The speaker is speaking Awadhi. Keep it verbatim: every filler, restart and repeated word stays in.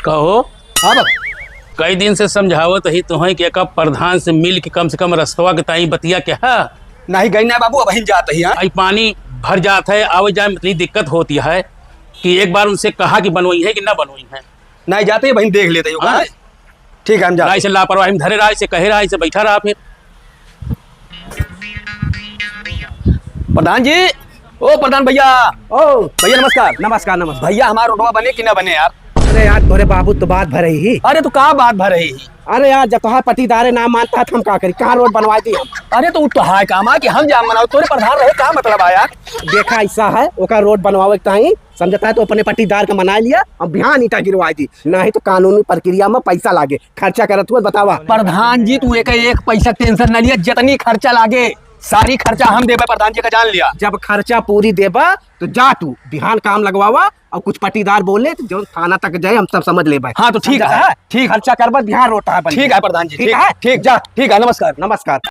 कहो। हाँ बाबू। कई दिन से समझावत ही तुहैं कि एक प्रधान से मिल के कम से कम रस्तवा के ताई बतिया के है। नहीं गई ना बाबू, अबहिन जात ही, हाँ। आई पानी भर जात है, आवे जाए में इतनी दिक्कत होती है कि एक बार उनसे कहा कि बनवाई है कि ना बनवाई है। नहीं जाते ही, अबहिन देख लेते ही, हाँ। हाँ? ठीक है, हम जाते ना, इसे लापरवाही में धरे रहा, इसे कहे रहा, इसे बैठा रहा फिर। प्रधान जी, ओ प्रधान भैया। ओ। भैया नमस्कार। नमस्कार, नमस्कार। भैया हमार रोडवा बने कि ना बने यार? अरे यार, तोरे बाबू तो बात भर ही। अरे तो का बात भर ही? अरे यार, जब तोहार पट्टीदारे ना मानता है तो हम का करी? कहाँ रोड बनवा दी हम? अरे तो उ तोहार काम आ कि हम जाम बनाओ, तोरे प्रधान रहे का मतलब आया? देखा ऐसा है, ओका रोड बनवावे के ताई समझता है तो अपने पट्टीदार का मना लिया और बिहान ईंटा गिरवा दी, नहीं तो कानूनी प्रक्रिया में पैसा लागे। खर्चा करत हुआ बतावा। प्रधान जी, तू एक, एक पैसा tension ना लिया, जितनी खर्चा लागे, सारी खर्चा हम देबे प्रधान जी का, जान लिया। जब खर्चा पूरी देबा, तो जा तू, बिहान काम लगवावा, और कुछ पट्टीदार बोले, तो जौन थाना तक जाए, हम सब समझ लेबे। हाँ, तो ठीक समझा है। है? ठीक। खर्चा करबा, बिहान रोटा है बन ठीक जाए। है प्रधान जी, ठीक ठीक, है? ठीक, जा, ठीक है, नमस्कार। नमस्कार।